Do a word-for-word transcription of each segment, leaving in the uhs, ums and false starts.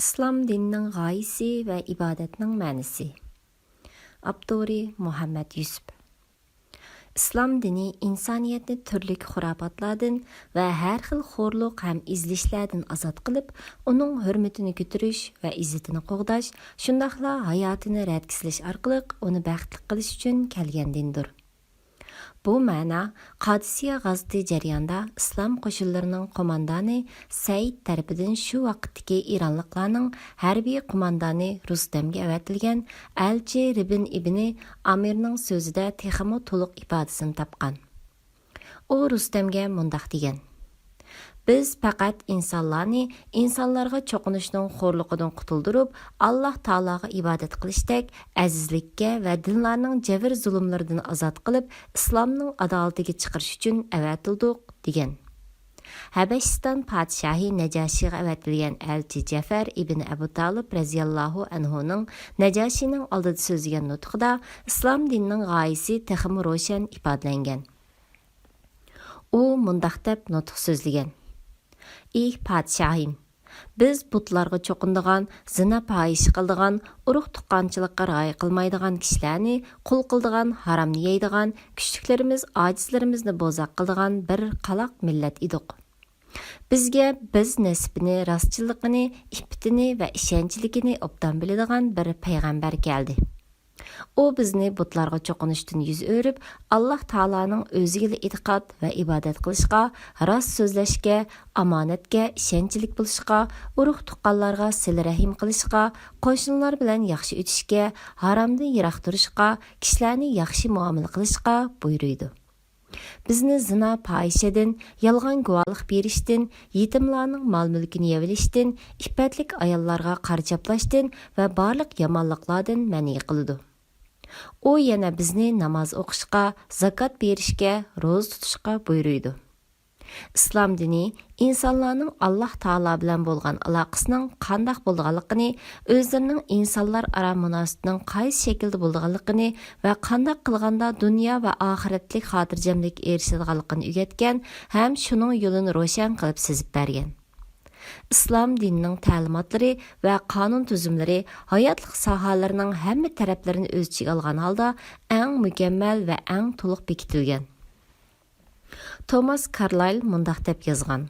ئىسلام دىنىنىڭ غايىسى ۋە ئىبادەتنىڭ مەنىسى. ئاپتورى مۇھەممەد يۈسۈپ. ئىسلام دىنى ئىنسانىيەتنى تۈرلۈك خۇراپاتلاردىن ۋە ھەر خىل خورلۇق ھەم ئېزىلىشلاردىن ئازاد قىلىپ، ئۇنىڭ ھۆرمىتىنى كۆتۈرۈش ۋە ئىززىتىنى قوغداش، شۇنداقلا ھاياتىنى رەتكە سېلىش ئارقىلىق ئۇنى بەختلىك قىلىش ئۈچۈن كەلگەن دىندۇر. بۇ مەنا قادىسىيە غازىتى جەريانىدا ئىسلام قوشۇنلىرىنىڭ قوماندانى سەئىد تەرىپىدىن شۇ ۋاقىتتىكى ئىرانلىقلارنىڭ ھەربىي قوماندانى رۇستەمگە ئەۋەتىلگەن ئەلچى رىبن ئىبنى ئامىرنىڭ سۆزىدە تېخىمۇ تولۇق ئىپادىسىنى تاپقان. ئۇ رۇستەمگە مۇنداق دېگەن: بىز پەقەت ئىنسانلارنى ئىنسانلارغا چوقۇنۇشنىڭ خورلۇقىدىن قۇتۇلدۇرۇپ، ئاللاھ تائالاغا ئىبادەت قىلىشتەك ئەزىزلىككە ۋە دىنلارنىڭ جەبىر-زۇلۇملىرىدىن ئازاد قىلىپ، ئىسلامنىڭ ئادالىتىگە چىقىرىش ئۈچۈن ئەۋەتىلدۇق، دېگەن. ھەبەشىستان پادىشاھى نەجاشىغا ئەۋەتىلگەن ئەلچى جەفەر ئىبن ئەبۇ تالىپ رەزىياللاھۇ ئەنھۇنىڭ نەجاشىنىڭ ئالدىدا سۆزلىگەن نۇتقىدا ئىسلام دىنىنىڭ غايىسى تېخىمۇ روشەن ئىپادىلەنگەن. ئۇ مۇنداق دەپ نۇتۇق سۆزلىگەن: ئى پادىشاھىم! بىز بۇتلارغا چوقۇنىدىغان، زىنا-پاھىشە قىلىدىغان، ئۇرۇق-تۇغقانچىلىققا رىئايە قىلمايدىغان كىشىلەرنى قۇل قىلىدىغان، ھارامنى يەيدىغان، كۈچلۈكلىرىمىز ئاجىزلىرىمىزنى بوزەك قىلىدىغان بىر قالاق مىللەت ئىدۇق. بىزگە بىز نەسىپىنى، راستچىللىقىنى، ئىپپىتىنى ۋە ئىشەنچلىكىنى ئوبدان بىلىدىغان بىر پەيغەمبەر كەلدى. ئۇ بىزنى بۇتلارغا چوقۇنۇشتىن يۈز ئۆرۈپ، ئاللاھ تائالانىڭ ئۆزىگىلا ئېتىقاد ۋە ئىبادەت قىلىشقا، راست سۆزلەشكە، ئامانەتكە ئىشەنچلىك بولۇشقا، ئۇرۇق-تۇغقانلارغا سىلە-رەھىم قىلىشقا، قوشنىلار بىلەن ياخشى ئۆتۈشكە، ھارامدىن يىراق تۇرۇشقا، كىشىلەرنى ياخشى مۇئامىلە قىلىشقا بۇيرۇيدۇ. بىزنى زىنا-پاھىشىدىن، يالغان گۇۋاھلىق بېرىشتىن، يېتىملارنىڭ مال-مۈلكىنى يەۋېلىشتىن، ئىپپەتلىك ئاياللارغا قارا چاپلاشتىن ۋە بارلىق يامانلىقلاردىن مەنئى قىلىدۇ. ئۇ يەنە بىزنى ناماز ئوقۇشقا، زاكات بېرىشكە، روزا تۇتۇشقا بۇيرۇيدۇ. ئىسلام دىنى ئىنسانلارنىڭ ئاللاھ تائالا بىلەن بولغان ئالاقىسىنىڭ قانداق بولىدىغانلىقىنى، ئۆزلىرىنىڭ ئىنسانلار ئارا مۇناسىۋىتىنىڭ قايسى شەكىلدە بولىدىغانلىقىنى ۋە قانداق قىلغاندا دۇنيا ۋە ئاخىرەتلىك خاتىرجەملىككە ئېرىشىدىغانلىقىنى ئۆگەتكەن ھەم شۇنىڭ يولىنى روشەن قىلىپ سىزىپ بەرگەن. ئىسلام دىنىنىڭ تەلىماتلىرى ۋە قانۇن تۈزۈملىرى ھاياتلىق ساھەلىرىنىڭ ھەممە تەرەپلىرىنى ئۆز ئىچىگە ئالغان ھالدا ئەڭ مۇكەممەل ۋە ئەڭ تولۇق بېكىتىلگەن. توماس كارلايل مۇنداق دەپ يازغان: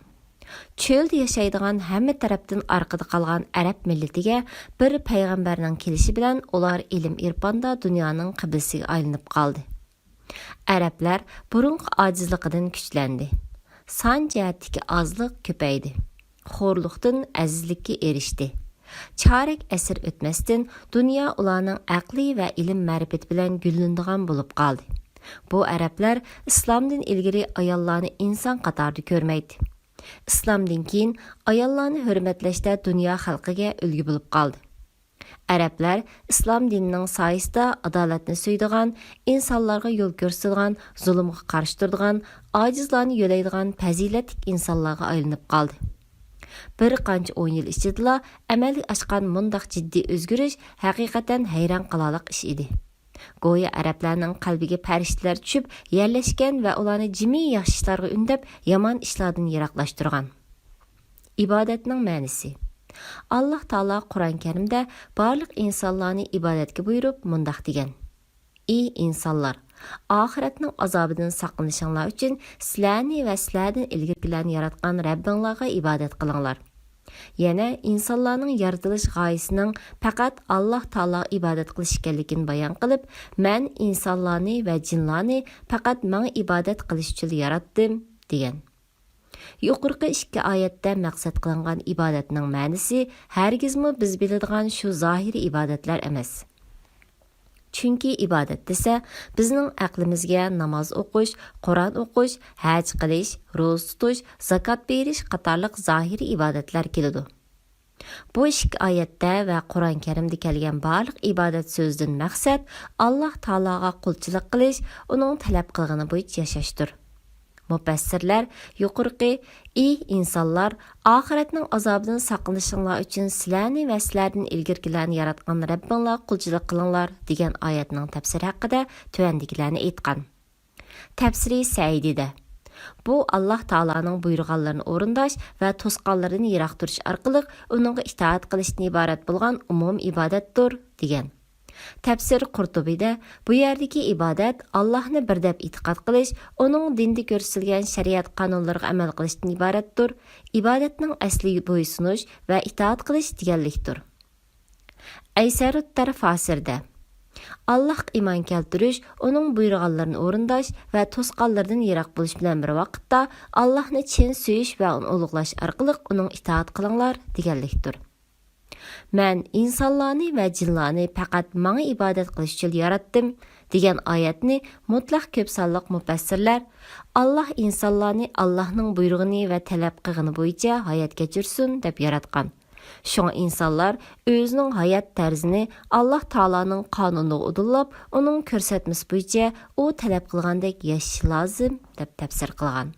چۆلدە ياشايدىغان ھەممە تەرەپتىن ئارقىدا قالغان ئەرەب مىللىتىگە بىر پەيغەمبەرنىڭ كېلىشى بىلەن ئۇلار ئىلىم-ئىرپاندا دۇنيانىڭ قىبلىسىگە ئايلىنىپ قالدى. ئەرەبلەر بۇرۇنقى ئاجىزلىقىدىن كۈچلەندى. سان جەھەتتىكى ئازلىق كۆپەيدى. خورلۇقتىن ئەزىزلىككە ئېرىشتى. چارەك ئەسىر ئۆتمەستىن، دۇنيا ئۇلارنىڭ ئەقلى ۋە ئىلىم-مەرىپىتى بىلەن گۈللىنىدىغان بولۇپ قالدى. بۇ ئەرەبلەر ئىسلامدىن ئىلگىرى ئاياللارنى ئىنسان قاتارىدا كۆرمەيتتى. ئىسلامدىن كېيىن ئاياللارنى ھۆرمەتلەشتە دۇنيا خەلقىگە ئۈلگە بولۇپ قالدى. ئەرەبلەر ئىسلام دىنىنىڭ سايىسىدا ئادالەتنى سۆيىدىغان، ئىنسانلارغا يول كۆرسىتىدىغان، زۇلۇمغا قارشى تۇرىدىغان، ئاجىزلارنى يۆلەيدىغان پەزىلەتلىك ئىنسانلارغا ئايلىنىپ قالدى. بىر قانچە ئون يىل ئىچىدىلا ئەمەلگە ئاشقان مۇنداق جىددىي ئۆزگىرىش ھەقىقەتەن ھەيران قالارلىق ئىش ئىدى. گويا ئەرەبلەرنىڭ قەلبىگە پەرىشتىلەر چۈشۈپ يەرلەشكەن ۋە ئۇلارنى جىمى ياخشى ئىشلارغا ئۈندەپ، يامان ئىشلاردىن يىراقلاشتۇرغان. ئىبادەتنىڭ مەنىسى. ئاللاھ تائالا قۇرئان كەرىمدە بارلىق ئىنسانلارنى ئىبادەتكە بۇيرۇپ مۇنداق دېگەن: ئى ئىنسانلار! ئاخىرەتنىڭ ئازابىدىن ساقلىنىشىڭلار ئۈچۈن سىلەرنى ۋە سىلەردىن ئىلگىرىكىلەرنى ياراتقان رەببىڭلارغا ئىبادەت قىلىڭلار. يەنە ئىنسانلارنىڭ يارىتىلىش غايىسىنىڭ پەقەت ئاللاھ تائالاغا ئىبادەت قىلىش ئىكەنلىكىنى بايان قىلىپ، مەن ئىنسانلارنى ۋە جىنلارنى پەقەت ماڭا ئىبادەت قىلىش ئۈچۈنلا ياراتتىم، دېگەن. يۇقىرىقى ئىككى ئايەتتە مەقسەت قىلىنغان ئىبادەتنىڭ مەنىسى ھەرگىزمۇ بىز بىلىدىغان شۇ زاھىرىي ئىبادەتلەر ئەمەس. چۈنكى ئىبادەت دېسە، بىزنىڭ ئەقلىمىزگە ناماز ئوقۇش، قۇرئان ئوقۇش، ھەج قىلىش، روزا تۇتۇش، زاكات بېرىش قاتارلىق زاھىرىي ئىبادەتلەر كېلىدۇ. بۇ ئىككى ئايەتتە ۋە قۇرئان كەرىمدە كەلگەن بارلىق ئىبادەت سۆزىدىن مەقسەت ئاللاھ تائالاغا قۇلچىلىق قىلىش، ئۇنىڭ تەلەپ قىلغىنى بويىچە ياشاشتۇر. مۇپەسسىرلەر يۇقىرىقى «ئى ئىنسانلار، ئاخىرەتنىڭ ئازابىدىن ساقلىنىشىڭلار ئۈچۈن سىلەرنى ۋە سىلەردىن ئىلگىرىكىلەرنى ياراتقان رەببىڭلارغا قۇلچىلىق قىلىڭلار» دېگەن ئايەتنىڭ تەپسىرى ھەققىدە تۆۋەندىكىلەرنى ئېيتقان. تەپسىرى سەئىدىدە، بۇ، ئاللاھ تائالانىڭ بۇيرۇغانلىرىنى ئورۇنداش ۋە توسقانلىرىنى يىراق تۇرۇش ئارقىلىق ئۇنىڭغا ئىتائەت قىلىشتىن ئىبارەت بولغان ئومۇمىي ئىبادەتتۇر، دېگەن. تەپسىر قۇرتۇبىدە، بۇ يەردىكى ئىبادەت ئاللاھنى بىر دەپ ئېتىقاد قىلىش، ئۇنىڭ دىندا كۆرسىتىلگەن شەرىئەت قانۇنلىرىغا ئەمەل قىلىشتىن ئىبارەتتۇر. ئىبادەتنىڭ ئەسلى بويسۇنۇش ۋە ئىتائەت قىلىش دېگەنلىكتۇر. ئەيسەرۇت تەرفاسىردە، ئاللاھقا ئىمان كەلتۈرۈش، ئۇنىڭ بۇيرۇغانلىرىنى ئورۇنداش ۋە توسقانلىرىدىن يىراق بولۇش بىلەن بىر ۋاقىتتا، ئاللاھنى چىن سۆيۈش ۋە ئۇنى ئۇلۇغلاش ئارقىلىق ئۇنىڭغا ئىتائەت قىلىڭلار، دېگەنلىكتۇر. مەن ئىنسانلارنى ۋە جىنلارنى پەقەت ماڭا ئىبادەت قىلىش ئۈچۈن ياراتتىم، دېگەن ئايەتنى مۇتلەق كۆپ سانلىق مۇپەسسىرلەر، ئاللاھ ئىنسانلارنى ئاللاھنىڭ بۇيرۇغىنى ۋە تەلەپ قىلغىنى بويىچە ھايات كەچۈرسۇن، دەپ ياراتقان. شۇڭا ئىنسانلار ئۆزىنىڭ ھايات تەرزىنى ئاللاھ تائالانىڭ قانۇنىغا ئۇدۇللاپ، ئۇنىڭ كۆرسەتمىسى بويىچە ئۇ تەلەپ قىلغاندەك ياشىشى لازىم، دەپ تەپسىر قىلغان.